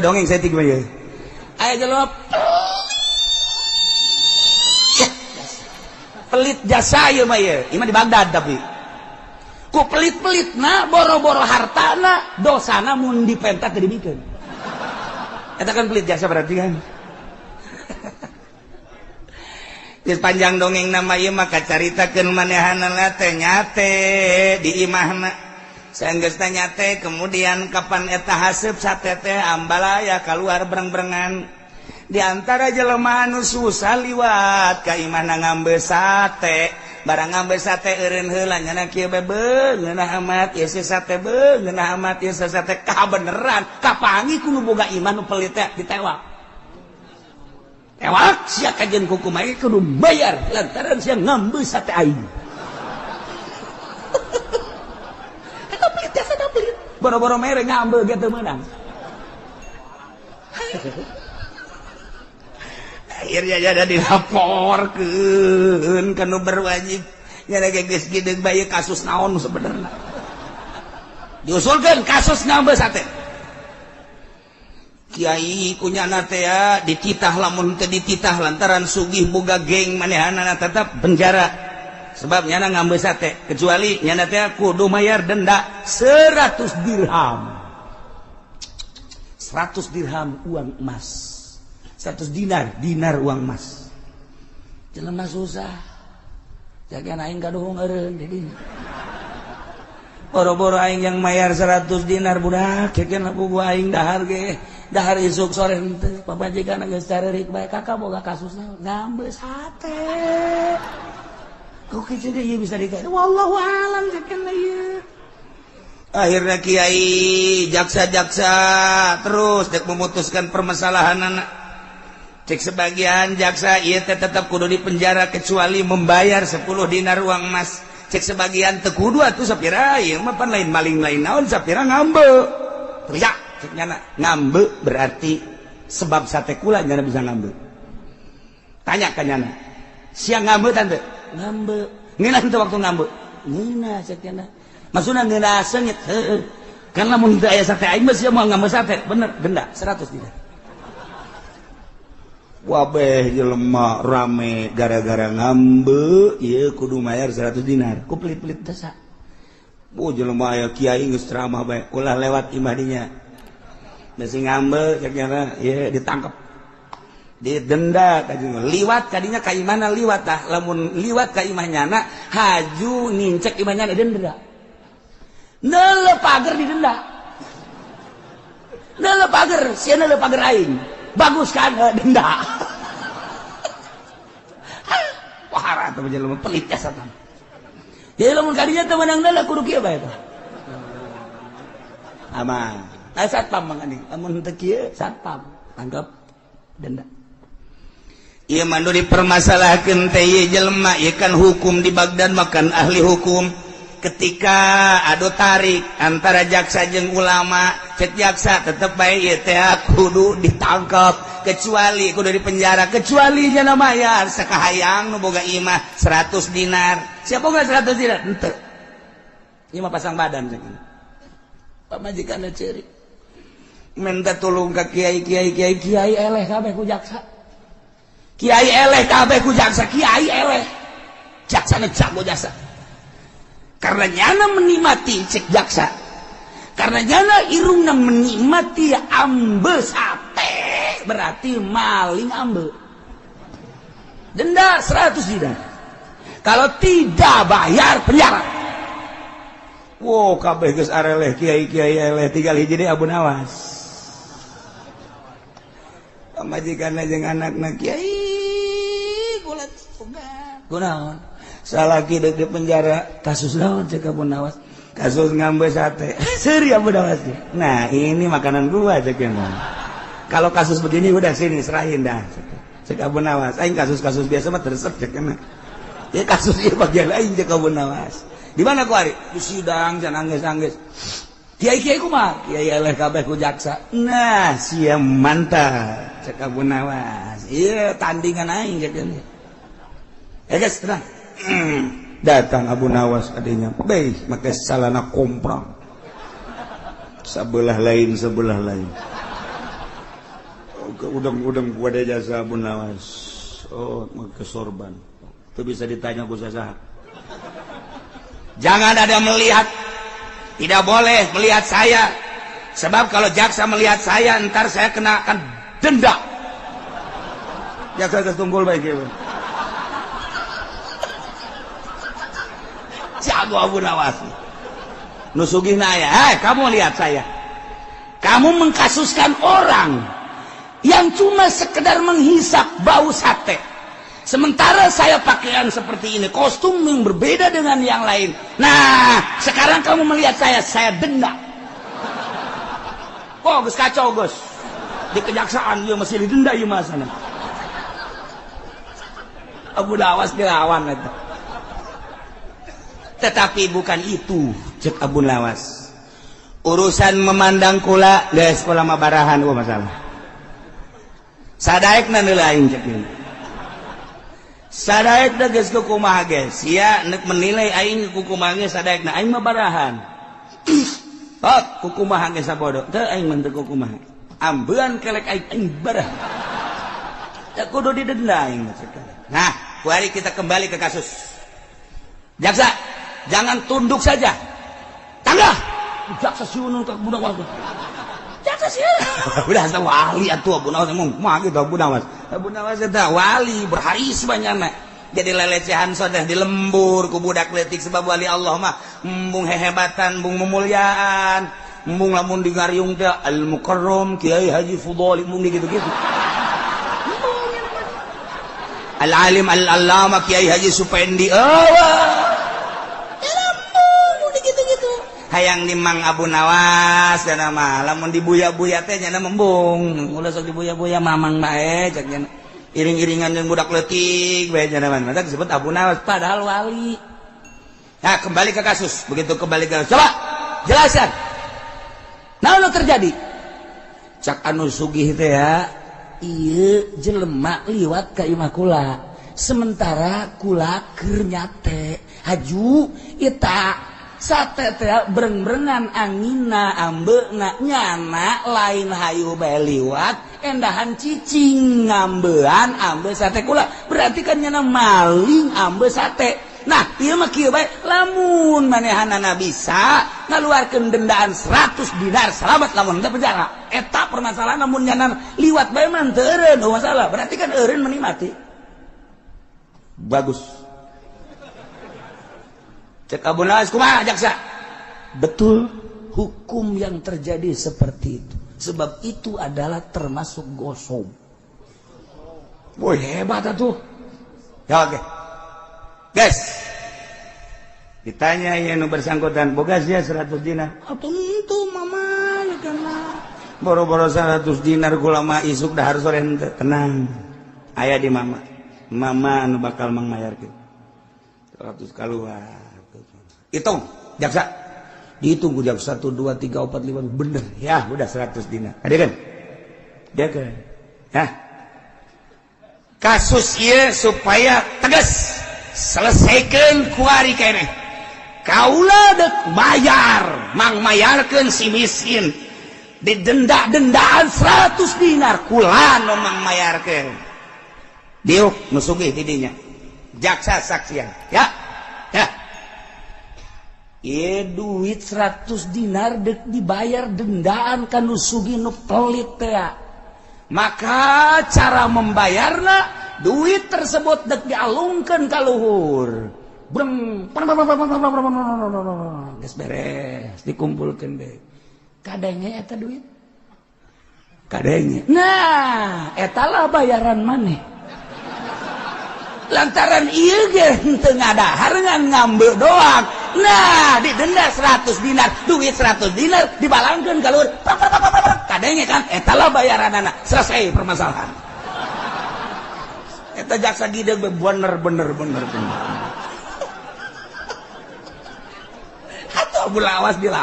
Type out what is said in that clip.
Dongeng saya tiga ya. Aya jelema pelit jasa ieu mah ieu. Ieu mah di Baghdad tapi. Ku pelit-pelitna boro-boro hartana dosana mun dipenta teu dibikeun. Eta kan pelit jasa berarti kan. Geus panjang dongeng nama ieu mah kacaritakeun manehanana teh nyate di imahna. Sanggeus nyate kemudian kapan eta haseup sate teh ambalaya kaluar breng-brengan. Di antara jelema anu susah liwat ka imahna ngambe sate, barang ngambe sate eureun heula nya kieu bae beungeunah amat ieu sate beungeunah amat ieu sate kabeneran kapangi ku nu boga imah nu pelit teh ditewak. Tewak sia kajeun ku kumaha kudu bayar lantaran sia ngambe sate aing. Eta pelit jasa da pelit. Boro-boro mere ngambe ge teu meunang. Akhirnya jadi dilaporkeun ka nu berwajib. Nya geus geudeung bae kasus naon sebenarnya. Diusulkeun kasus ngambe sate. Kiai kunyana teh dititah lamun teu dititah lantaran sugih boga geng manehanana tetap penjara. Sebab nyana ngambe sate kecuali nyana teh kudu mayar denda 100 dirham. 100 dirham uang emas. 100 dinar, dinar uang emas. Jelema susah. Jagan aing gaduhung eureun di dinya. Boro-boro aing yang mayar 100 dinar budak, cekeun buku aing dahar ge. Dahar isuk sore henteu, pamajikan geus carerik bae kakak boga kasusna ngambe sate. Kok kitu ieu bisa dikaitkeun? Wallahu alam cekeun ieu. Akhirnya kiai jaksa-jaksa terus dek memutuskan permasalahan anak. Cek sebagian jaksa ieu teh tetap kudu di penjara kecuali membayar 10 dinar uang emas. Cek sebagian teu kudu atuh sapira ieu mah pan lain maling lain naon sapira ngambe. Teriak cek nyana ngambe berarti sebab sate kula nyana bisa ngambe. Tanya ka nyana. Sia ngambe tante? Ngambe. Ngeunah teu waktu ngambe? Ngeunah cek nyana. Maksudna ngeunah seungit heueuh. Kan lamun teu aya sate aing mah sia moal ngambe sate. Bener denda 100 dinar. Wabeh jelema rame gara-gara ngambe ieu kudu mayar 100 dinar. Ku pelit-pelit desa. Bu jelema aya kiai geus ceramah bae ulah lewat imah dinya. Besi ngambe cek nyana ieu ditangkep. Didenda kadinya. Liwat kadinya ka imahna liwat tah lamun liwat ka imah nyana haju nincek imah nyana denda. Neuleuh pager didenda. Neuleuh pager, sia neuleuh pager aing. Bagus kan denda. Wah, atuh jelema pelit jasa tah. Jadi lamun kadinya teu meunang deuleuh kudu kieu bae tah. Aman. Nah satpam mah ani, lamun teu kieu satpam tangkap denda. Ieu mah nu dipermasalahkeun teh ieu jelema ieu kan hukum di Baghdad makan ahli hukum. Ketika adu tarik antara jaksa jeung ulama, cek jaksa tetep bae ieu teh kudu ditangkap kecuali kudu dipenjara kecuali nyana mayar sakahayang nu boga imah 100 dinar. Siapa boga 100 dinar? Henteu. Ieu mah pasang badan cek. Pamajikanna ceurik. Minta tulung ka kiai kiai kiai kiai eleh kabeh ku jaksa. Kiai eleh kabeh ku jaksa, kiai eleh. Jaksana jago jasa. Karena nyana menikmati cek jaksa. Karena nyana irungna menikmati ambe sate berarti maling ambe. Denda 100 dinar. Kalau tidak bayar penjara. Wow, kabeh geus areleh kiai-kiai eleh tinggal hiji deui Abu Nawas. Pamajikanna jeung anakna kiai kula tugas. Kunaon? Salaki dek di penjara kasus naon cek Abu Nawas, kasus ngambe sate. Seuri Abu Nawas. Nah ini makanan gua cek. Kalau kasus begini udah sini serahin dah cek Abu Nawas. Aing kasus-kasus biasa mah teresep cek. Ya kasus ieu bagian aing cek Abu Nawas. Di mana ku ari? Di sidang can anggeus-anggeus. Kiai-kiai kumaha? Kiai eleh kabeh ku jaksa. Nah sia mantap cek Abu Nawas. Ieu tandingan aing cek. Ya guys tenang. Datang Abu Nawas adanya, baik maka salana komprang sebelah lain sebelah lain. Udang-udang gua ada jasa Abu Nawas. Oh, ke sorban. Itu bisa ditanya ku saha. Jangan ada melihat. Tidak boleh melihat saya. Sebab kalau jaksa melihat saya, ntar saya kena akan denda. Jaksa geus tunggul bae kieu. Jago Abu Nawas. Nu sugihna aya, "Hei, kamu lihat saya. Kamu mengkasuskan orang yang cuma sekedar menghisap bau sate. Sementara saya pakaian seperti ini, kostum yang berbeda dengan yang lain. Nah, sekarang kamu melihat saya denda." Oh, geus kacau, geus. Di kejaksaan ieu masih didenda ieu mah sana. Abu Nawas dilawan eta. Tetapi bukan itu cek Abu Nawas. Urusan memandang kula geus kula mah barahan eueuh masalah. Sadaekna heula aing cek ieu. Sadaekna geus kumaha ge? Sia nek menilai aing kumaha ge sadaekna aing mah barahan. Hot kukumaha ge sabodo. Teu aing mah teu kukumaha. Ambean kelek aing aing barah. Teu kudu didenda aing mah cek. Nah, mari kita kembali ke kasus. Jaksa, jangan tunduk saja. Tangga. Jaksa siunun ka budak waktu. Jaksa sieun. Udah asa wali atuh Abu Nawas ngomong kumaha kitu Abu Nawas. Abu Nawas eta wali berharisma nyana. Jadi lelecehan sodah di lembur ku budak leutik sebab wali Allah mah embung hehebatan, embung memuliaan, embung lamun di ngariung teh al mukarram Kiai Haji Fudhali embung gitu-gitu. Al alim al allama Kiai Haji Supendi. Oh. Hayang nimang Abu Nawas dan mah lamun dibuya-buya teh nyana membung ulah sok dibuya-buya mamang bae cek nyana iring-iringan jeung budak leutik bae nyana mah mata disebut Abu Nawas padahal wali. Nah, kembali ke kasus. Begitu kembali ke kasus, coba jelaskan. Naon nu terjadi? Cak anu sugih teh ya, ieu jelema liwat ka imah kula. Sementara kula keur nyate. Haju eta sate teh breng-brengan angina ambeuna nyana lain hayu bae liwat endahan cicing ngambean ambe sate kula berarti kan nyana maling ambe sate. Nah ieu mah kieu bae lamun manehanana bisa ngaluarkeun dendaan 100 dinar selamat lamun teu penjara eta permasalahan lamun nyana liwat bae mah teu eureun masalah berarti kan eureun menikmati. Bagus. Cek Abu Nawas kumaha jaksa? Betul, hukum yang terjadi seperti itu. Sebab itu adalah termasuk gosong. Woi hebat atuh. Ya oke. Guys. Ditanya ya nu bersangkutan, boga sia 100 dinar. Ah tentu mama kana. Boro-boro 100 dinar kula mah isuk dahar sore henteu. Tenang. Aya di mama. Mama anu bakal mangmayarkeun. 100 kaluar. Hitung, jaksa. Dihitung ku jaksa 1 2 3 4 5 bener. Ya, udah 100 dinar. Ada kan? Dia kan. Nah. Kasus ieu supaya tegas. Selesaikan kuari keneh. Kaula dek bayar, mang mayarkeun si miskin. Didenda-dendaan 100 dinar kula nu mang mayarkeun. Diuk nu sugih di dinya. Jaksa saksian, ya. Ya. Ieu duit 100 dinar dek dibayar dendaan ka nu sugih nu pelit teh. Maka cara membayarna duit tersebut dek dialungkeun ka luhur. Breng geus beres dikumpulkeun deui. Kadenge eta duit? Kadenge. Nah, eta lah bayaran maneh. Lantaran ieu ge henteu ngadahar ngan ngambil doang. Nah, didenda 100 dinar, duit 100 dinar dibalangkeun ka luhur. Kadenge kan eta lah bayaranana. Selesai permasalahan. Eta jaksa gideg bener bener bener bener. Atuh Abu Nawas dilawan.